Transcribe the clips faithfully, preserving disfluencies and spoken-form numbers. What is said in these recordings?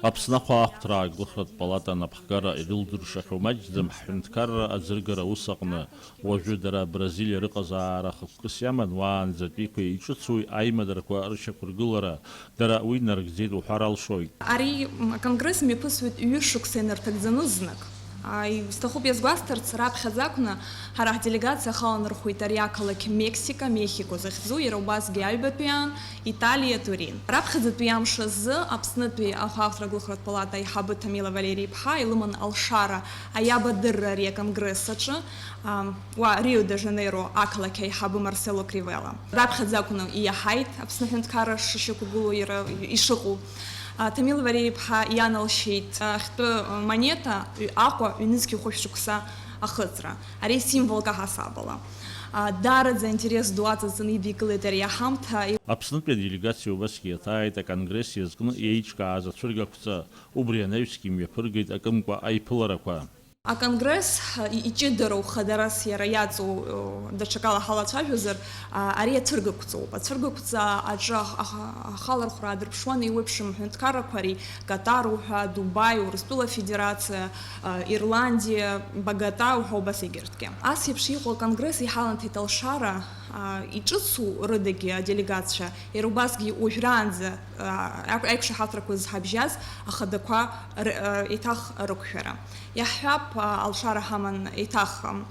Аԥсны ахәаахәҭра ааглыхратә палата анапхгара ирылдыршахьоу маҷӡам ҳҳәынҭқарра аӡыргара аус аҟны. Уажәы дара Бразилиа рыҟазаара хықәкыс иаман, уаанӡатәиқәеи иҿыцуи аимадарақәа рышьақәыргылара, дара уи нарыгӡеит уҳәар алшоит. Ари, м, аконгресс мҩаԥысуеит ҩышықәса инарҭагӡаны знык. А, и-, сҭахуп иазгәасҭарц, раԥхьаӡа акәны ҳара ҳделегациа ахы аланархәит ари ақалақь Мексика, Мехико захьӡу, иара убасгьы аҩбатәи аан, Италиа, Турин. Раԥхьаӡатәи амш азы Аԥснытәи ахәаахәҭра аглыхратә палата аиҳабы Ҭамила Валери-иԥҳа илыман алшара аиабадырра ари аконгресс аҿы, ам, уа Рио-де-Жанеиро ақалақь аиҳабы Марсело Кривела. Раԥхьаӡа акәны иаҳаит Аԥсны аҳәынҭқарра шышьақәгылоу иара ишыҟоу. А, Ҭамила Валери-иԥҳа ианалшьеит, а, хьтәы монета, ҩ-, Аҟәа ҩнызқь хәышә шықәса ахыҵра. Ари символк аҳасабала. А, даараӡа аинтерес ду аҵаҵаны идикылеит ари аҳамҭа. Аԥснытәи аделегациа убасгьы иаҭааит аконгресс иазкны еиҿкааз ацәыргақәҵа, убри анаҩсгьы имҩаԥыргеит акымкәа аиԥыларақәа. Аконгресс, а, и-, иҷыдароу хадарас иара иаҵоу, о, даҽакала ҳалацәажәозар, а, ари ацәыргақәҵоуп. Ацәыргақәҵа аҿы ах-, ах-, ахалархәра аадырԥшуан еиуеиԥшым аҳәынҭқаррақәа, ари Катар уҳәа, Дубаи, Урыстәыла Афедерациа, а, Ирландиа, Богота уҳәа убас егьырҭгьы. Ас еиԥш иҟоу аконгресс иҳаланҭеит алшара, а, иҿыцу рыдагьы аделегациа, иара убасгьы уажәраанӡа, а, аиқ-, аиқәшаҳаҭрақәа зҳабжьаз ахадақәа р-, а, еиҭах рықәшәара. Иаҳҳәап, а, алшара ҳаман еиҭах, ам,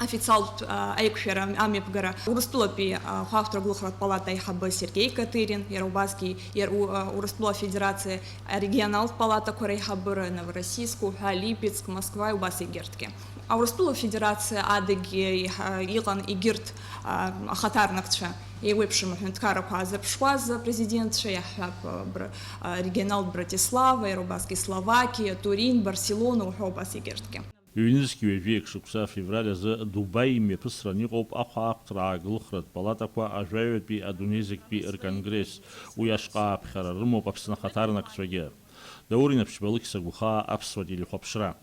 официалтә, а, аиқәшәара амҩаԥгара Урыстәылатәи, а, ахәаахәҭра аглыхратә палата аиҳабы Сергеи Катырин, иара убасгьы иар-, у-, а, Урыстәыла Афедерациа арегионалтә палатақәа реиҳабыра, Новороссийск уҳәа, Липецк, Москва, убас егьырҭгьы. Аурыстәыла Афедерациа адагьы иҳа-, иҟан егьырҭ, а, ахаҭарнакцәа, еиуеиԥшым аҳәынҭқаррақәа аазырԥшуаз апрезидентцәа, иаҳҳәап, а, Бра-, а, регионалтә Братислава, иара убасгьы Словакиа, Турин, Барселона уҳәа убас егьырҭгьы. Ҩнызқь ҩажәи шықәса февраль азы Дубаи имҩаԥысран иҟоуп ахәаахәҭра ааглыхратә палатақәа ажәаҩатәи адунеи зегьтәи рконгресс. Уи ашҟа ааԥхьара рымоуп Аԥсны ахаҭарнакцәагьы. Даур Инаԥшьба, Алықьса Гәхаа, Аԥсуа телехәаԥшра.